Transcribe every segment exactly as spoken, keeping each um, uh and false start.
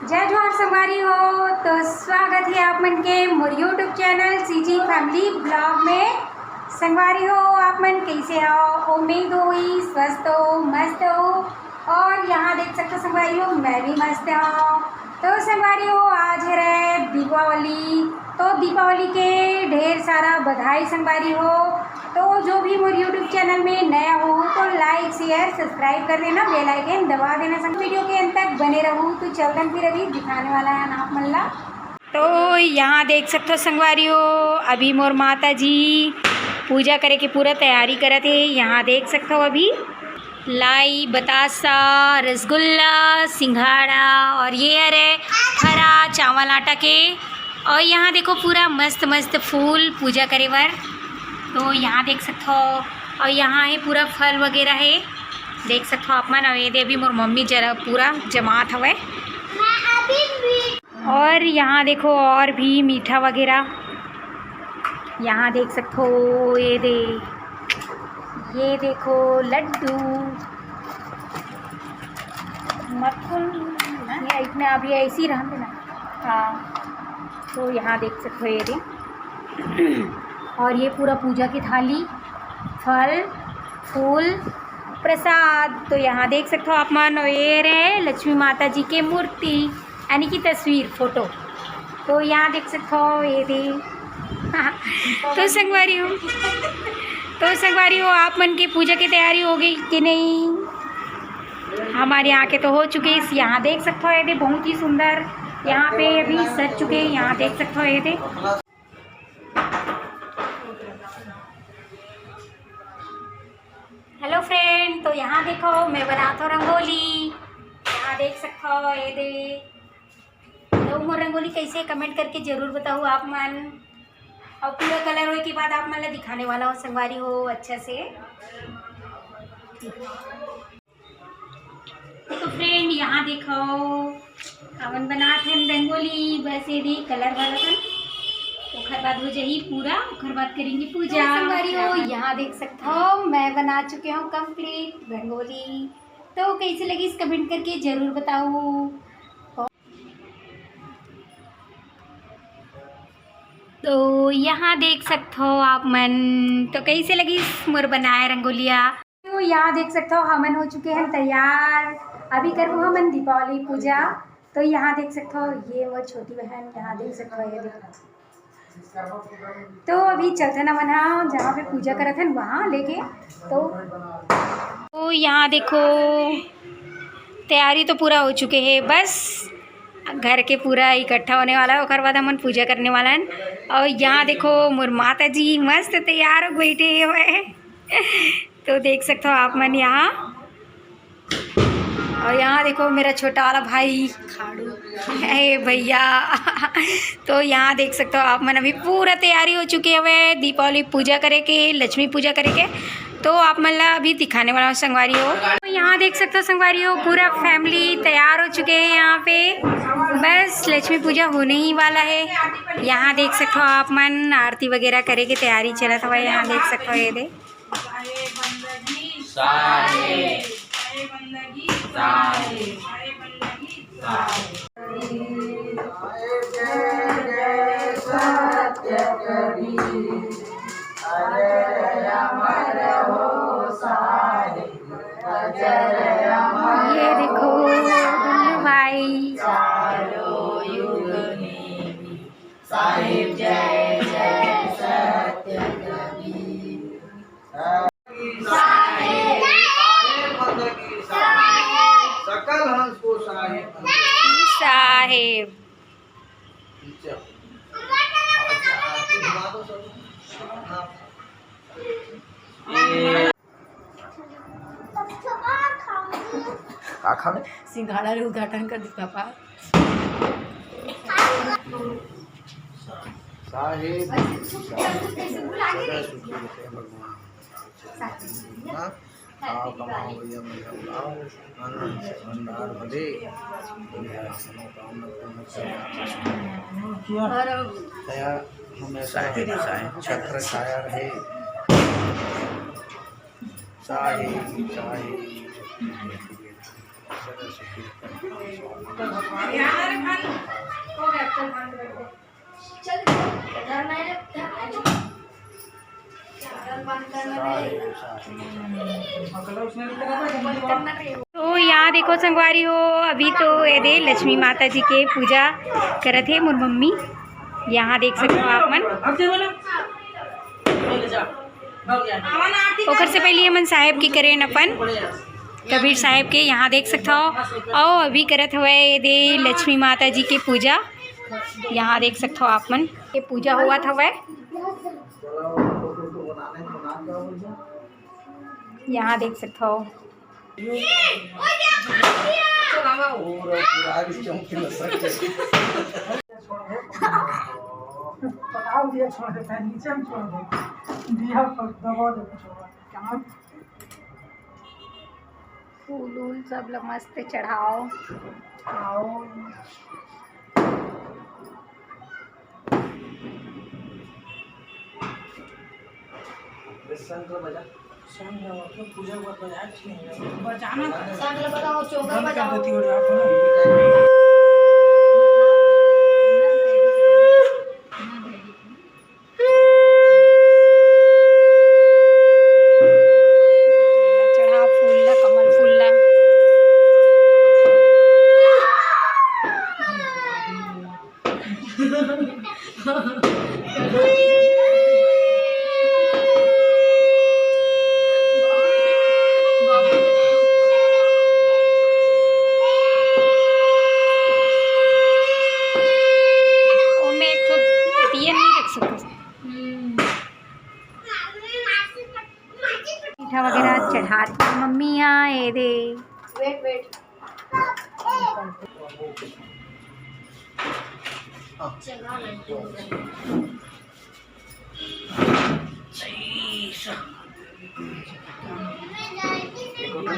जय जोहार संगवारी हो, तो स्वागत हे आप मन के मोर YouTube channel CG family vlog में। संगवारी हो, आप मन कइसे हो? उम्मीद होही स्वस्थ हो, मस्त हो। और यहाँ देख सकते हो संगवारी हो, मैं भी मस्त हूँ। तो संगवारी हो, आज हरे दीपावली, तो दीपावली के ढेर सारा बधाई संगवारी हो। तो जो भी मोर YouTube channel में नया हो तो like, share, subscribe कर देना, bell icon दबा देना संग, video के अंत तक बने रहू। तो चलतन फिर अभी दिखाने वाला हे आप मन ला। तो यहाँ देख सकते हो संगवारी हो, अभी मोर माता जी पूजा करे के पूरा तैयारी करत हे। यहाँ देख सकते हो अभी लाई, बतासा, रसगुल्ला, सिंघाड़ा और ये हरे फरा चावल आटा के। और यहाँ देखो पूरा मस्त मस्त फूल पूजा करे बर। तो यहाँ देख सकते हो, और यहाँ हे पूरा फल वगैरह हे, देख सकते हो आप मन। और ये दे अभी मोर मम्मी जरा पूरा जमात हवय। और यहाँ देखो और भी मीठा वगैरह यहाँ देख सकते हो। ये दे, ये देखो लड्डू, मक्खन, ये इसमें अभी ऐसे ही रहने देना। हाँ, तो यहाँ देख सकते हो ये दे, और ये पूरा पूजा की थाली, फल, फूल, प्रसाद। तो यहाँ देख सकते हो आप मन, ये रहे लक्ष्मी माता जी के मूर्ति, यानी कि तस्वीर, फोटो। तो यहाँ देख सकते हो ये दे। तो संगवारी हो, तो संगवारी हो, आप मन के पूजा की तैयारी हो गई कि नहीं? हमारे यहाँ के तो हो चुके हैं। यहाँ देख सकते हो ये दे, बहुत ही सुंदर यहाँ पे अभी सज चुके हैं। यहाँ देख सकते हो ये दे। हेलो फ्रेंड, तो यहाँ देखो मैं बनात हूँ रंगोली। यहाँ देख सकते हो ये दे, तो मोर रंगोली कैसे, कमेंट करके जरूर बताओ आप मन। और पूरा कलर होए के बाद आप मन ला दिखाने वाला हूँ संगवारी हो अच्छा से। तो फ्रेंड यहाँ देखो, हमन बनात हन रंगोली, बस ये दे कलर भरत हन, ओखर बाद हो जाही पूरा, ओखर बाद करेंगे पूजा। तो संगवारी हो, यहाँ देख सकते हो मैं बना चुके हूँ कंप्लीट रंगोली। तो कैसे लगी कमेंट करके जरूर बताओ। तो यहाँ देख सकते हो आप मन, तो कैसे लगी मोर बनाए रंगोलिया। तो यहाँ देख सकते हो हमन हो चुके हैं तैयार, अभी करबो हमन दीपावली पूजा। तो यहाँ देख सकते हो ये मोर छोटी बहन, यहाँ देख सकते हो ये देखो। तो अभी चलते ना मन हा जहाँ पे पूजा करत हन वहाँ लेके। तो तो यहाँ देखो तैयारी तो पूरा हो चुके है, बस घर के पूरा इकट्ठा होने वाला है, ओकर बाद हमन पूजा करने वाला है। और यहाँ देखो मोर माता जी मस्त तैयार हो बैठे हुए हैं। तो देख सकते हो आप मन यहाँ, और यहाँ देखो मेरा छोटा वाला भाई खाड़ू, हे भैया। तो यहाँ देख सकते हो आप मन, अभी पूरा तैयारी हो चुकी है दीपावली पूजा करे के, लक्ष्मी पूजा करे के। तो आप मन ला अभी दिखाने वाला हूँ संगवारी हो। तो यहाँ देख सकते हो संगवारी हो, पूरा फैमिली तैयार हो चुके हैं यहाँ पे। बस लक्ष्मी पूजा होने ही वाला है। यहाँ देख सकते हो आप मन, आरती वगैरह करे के तैयारी चलत हवय। यहाँ देख सकते हो ये दे साहेब। ये देखो गुल्लू भाई। साहेब जय जय सत्य कबीर। साहेब, साहेब बंदगी साहेब, सकल हंस को साहेब। साहेब। का खावे? सिंघाड़ा ले उद्घाटन कर दी पापा। साहेब, सदा सुखी रखे भगवान। हाँ? खाओ, कमाओ, भैया, मजा उड़ाओ। अन्न से भंडार भरे। मनोकामना पूर्ण करे। दया हमेशा छत्र छाया रहे। साहेब, साहेब। सदा सुखी रखे। तो यहाँ देखो संगवारी हो, अभी तो ये दे लक्ष्मी माता जी के पूजा करत हे मोर मम्मी। यहाँ देख सकते हो आप मन। ओकर से पहले हमन साहेब के करेन अपन कबीर साहेब के। यहाँ देख सकते हो, अउ अभी करत हवय ये दे लक्ष्मी माता जी के पूजा। यहाँ देख सकते हो आप मन, ये पूजा होवत हवय। यहाँ देख सकते हो। फूल उल सब ल मस्त चढ़ाओ। आओ। शंख ल बजा। शंख ल बजा, पूजा के बाद बजा, ठीक है। बजाना। शंख ल बजाओ, चौका बजाओ। चढ़ा फूल ला, कमल फूल ला। ओमे एक ठो दिया नहीं रख सकते। मीठा वगैरह चढ़ा दी मम्मी यहाँ, ये दे। Wait, wait.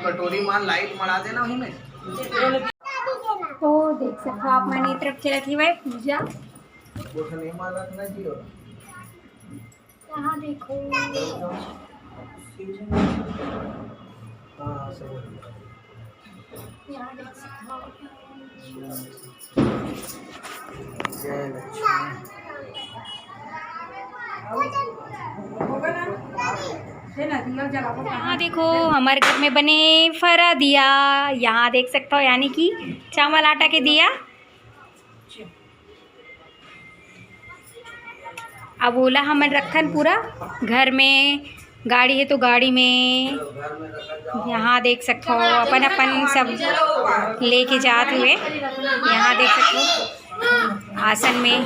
कटोरी मान लाइट मड़ा देना वही में। तो देख सकते हो आप मन, ये तरफ चलत ही भाई पूजा। गोठन ये मान रखना जी। और यहाँ देखो। हाँ, हाँ, समझ गया। यहाँ देख सकते हो। जय लक्ष्मी। यहाँ देखो, हमारे घर में बने फरा दिया। यहाँ देख सकते हो, यानी कि चावल आटा के दिया। अब ओला हमन रखन पूरा घर में, गाड़ी हे तो गाड़ी में। यहाँ देख सकथो, अपन अपन सब लेके जात हुए। यहाँ देख सकथो, आसन में।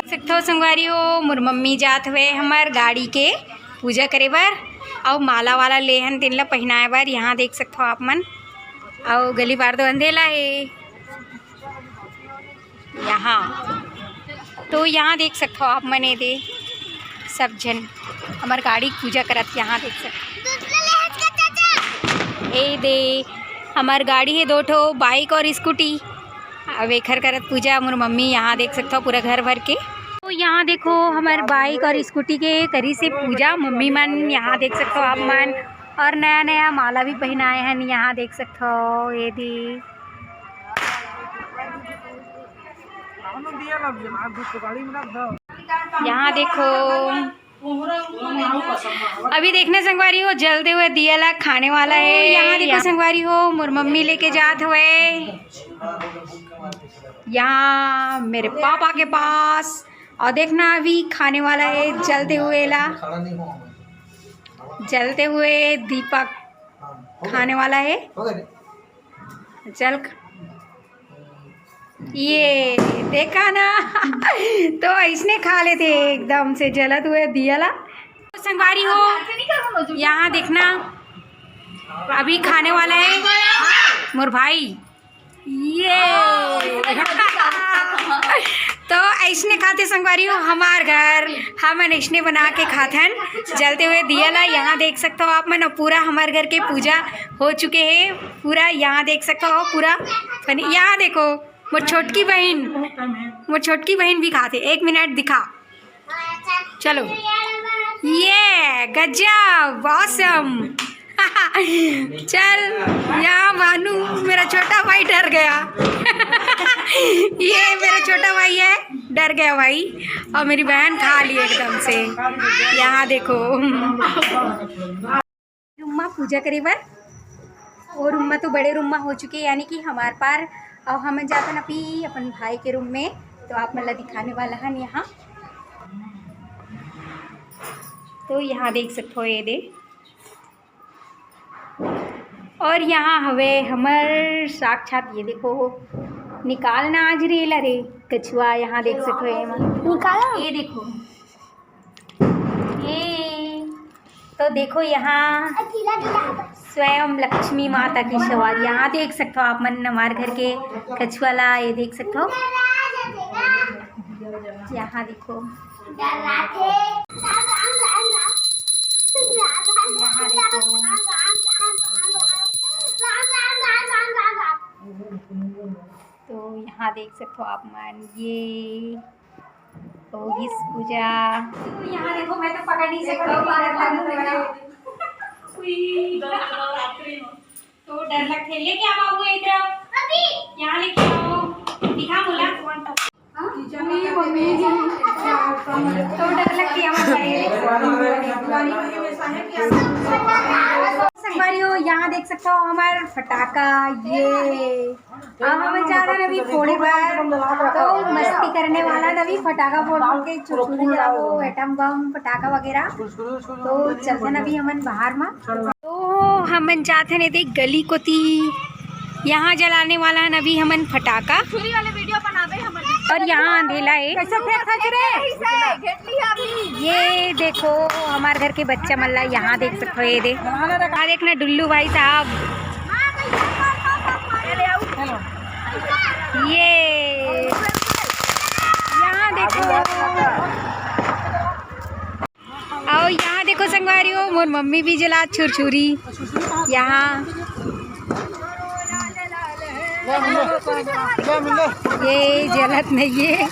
सकथो संगवारी हो, मोर मम्मी जात हुए हमर गाड़ी के पूजा करे बर, अउ माला वाला लेहन तेन ला पहिनाए बर। यहाँ देख सकथो आप मन, अउ गली बार दो अंधेला हे। यहाँ तो यहाँ देख सकथो आप मन, ए दे सब झन हमर गाड़ी के पूजा करत, यहाँ देख सकथो। ए दे हमर गाड़ी हे दो ठो, बाइक और स्कूटी। अब एखर करत पूजा मोर मम्मी, यहाँ देख सकथो पूरा घर भर के। तो यहाँ देखो हमर बाइक और स्कूटी के करी से पूजा मम्मी मन, यहाँ देख सकथो आप मन। और नया नया माला भी पहनाए हन, यहाँ देख सकथो। ए दे यहाँ देखो, अभी देखना संगवारी हो, जलते हुए दिया ला खाने वाला है। यहाँ देखो संगवारी हो, मोर मम्मी लेके जात हुए यहाँ मेरे पापा के पास। और देखना, अभी खाने वाला है जलते हुए ला, जलते हुए दीपक खाने वाला है। चल, ये देखा ना, तो इसने खा लेते एकदम से जलत हुए दिया ला। संगवारी हो, यहाँ देखना, अभी खाने वाला है मोर भाई। ये तो ऐसने खाते संगवारी हो हमार घर, हमन ऐसने बना के खाथन। जलते हुए दिया ला यहाँ देख सकते हो आप मन, पूरा हमार घर के पूजा हो चुके है पूरा। यहाँ देख सकते हो पूरा फनी, यहाँ देखो मोर छोटकी बहिन, मोर छोटकी बहिन भी खाथे। एक मिनट दिखा, चलो, ये गजब, awesome। चल, यहाँ भानु, मेरा छोटा भाई डर गया। ये मेरा छोटा भाई है, डर गया भाई। और मेरी बहन खा ली एकदम से। यहाँ देखो, रूम में पूजा करे बर, वो रूम में तो बड़े रूम में हो चुके, यानी कि हमार पार। अब हम जाथन अभी अपन भाई के रूम में, तो आप मन ला दिखाने वाला हन यहाँ। तो यहाँ देख सकते हो, ये दे, और यहाँ हवे हमर साक्षात, ये देखो, निकालना आज रेला रे कछुआ। यहाँ देख सकते हो, ये मन निकाला। ये देखो, ये तो देखो, यहाँ स्वयं लक्ष्मी माता की सवारी। यहाँ देख सकते हो आप मन, हमारे घर के कछुआ ला, ये देख सकते हो। यहाँ देखो, यहाँ देखो। तो यहाँ देख सकते हो आप मन, ये तो इस पूजा। तो यहाँ देखो, मैं तो पकड़ नहीं सकती हूँ, बाहर लग गया। उई, तो डर लगथे। लेके आ बाबू, इधर आओ। यहाँ लेके आओ, दिखा बोला। तो डर लगती है हमारे। संगवारी हो, यहाँ देख सकते हो हमारे फटाका, ये अब हम जाथन अभी फोड़े बर, तो मस्ती करने वाला न अभी फटाका फोड़ के छुरछुरी जलाबो, एटम बम, फटाका वगैरह। तो चलथन अभी हमन बाहर मा। तो हमन जाथन एदे गली कोती, यहाँ जलाने वाला हन अभी हमन फटाका। छुरी वाले वीडियो बनाबे हमन। और यहाँ अंधेला है। कैसे फेंक खच रे? ये देखो हमारे घर के बच्चा मन ला, यहाँ देख सकते हो, ये दे, यहाँ देखना डुल्लू भाई साहब। ये यहाँ देखो, आओ यहाँ देखो संगवारी हो, मोर मम्मी भी जला छुरछुरी यहाँ। ये जलत नहीं है,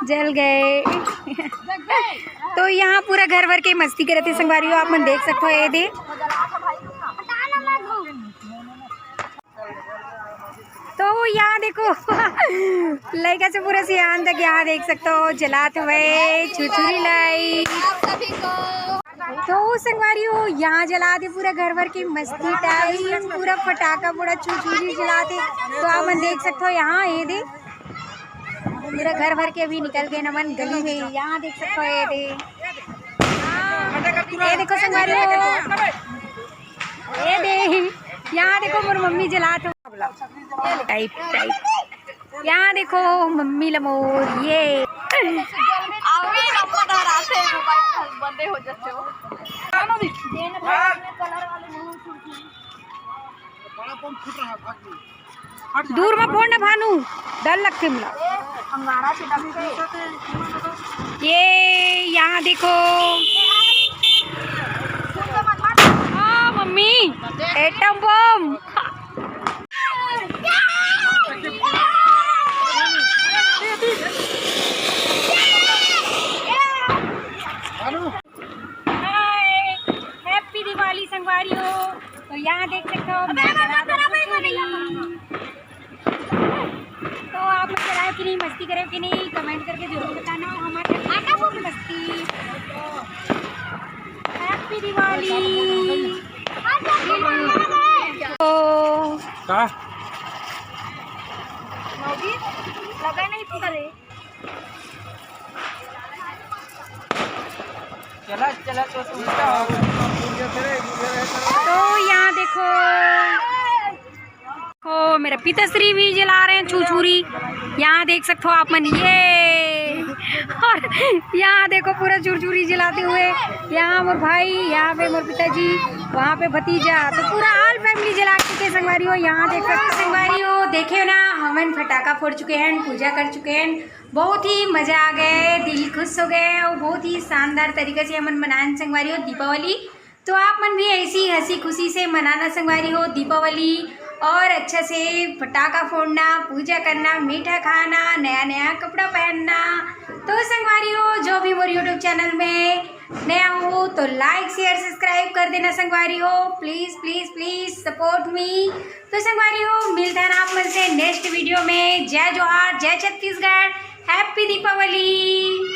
जल गए। तो यहाँ पूरा घर भर के मस्ती करत हे संगवारी हो, आप मन देख सकते हो, ये दे। तो यहाँ देखो, लइका से पूरा सियान तक यहाँ देख सकते हो, जलात हुए छुरछुरी लाई। तो संगवारी हो, यहाँ जलात हे पूरा घर भर के मस्ती टाइम, पूरा फटाका, पूरा छुरछुरी जलात हे। तो आप मन देख सकते हो, यहाँ ये दे, पूरा घर भर के अभी निकल गए नमन गली में। यहाँ देख सकते हो, ये दे, हाँ, ये देखो संगवारी हो, ये दे, यहाँ देखो मोर मम्मी जलात हो। Type, type. यहाँ देखो मम्मी ल मोर, ये। अभी नंबर डराते हैं, मोबाइल बंदे हो जाते हो। दूर में फोड़ ना भानु, डर लगथे मोला। ये यहाँ देखो। हाँ मम्मी, एटम बम। हाय, हैप्पी दिवाली संगवारी हो। तो यहाँ देख सकते हो, मैं जला रही हूँ। तो आप लोग जलाए कि नहीं, मस्ती करे कि नहीं, कमेंट करके जरूर बताना। हमारे आटा वो मस्ती। हैप्पी दिवाली। तो का? लगा नहीं पकड़े। चला, चला, तो तू तो यहाँ देखो, ओ मेरा पिताश्री भी जला रहे हैं छुरछुरी। यहाँ देख सकते हो आप मन, ये, और यहाँ देखो पूरा छुरछुरी जलाते हुए। यहाँ मोर भाई, यहाँ पे मोर पिताजी, वहाँ पे भतीजा, तो पूरा ऑल फैमिली जला चुके संगवारी हो। यहाँ देख सकते हो संगवारी हो, देखे हो ना, हमन फटाका फोड़ चुके हैं, पूजा कर चुके हैं। बहुत ही मजा आ गए, दिल खुश हो गए और बहुत ही शानदार तरीके से हमन मनाएन संगवारी हो दीपावली। तो आप मन भी ऐसी हंसी खुशी से मनाना संगवारी हो दीपावली और अच्छा से फटाका फोड़ना, पूजा करना, मीठा खाना, नया नया कपड़ा पहनना। तो संगवारी हो, जो भी मोर YouTube चैनल में नया हो तो like, share, subscribe कर देना संगवारी हो। Please, please, please support me। तो संगवारी हो, मिलता है आप मन से नेक्स्ट वीडियो में। जय जोहार, जय छत्तीसगढ़, हैप्पी दीपावली।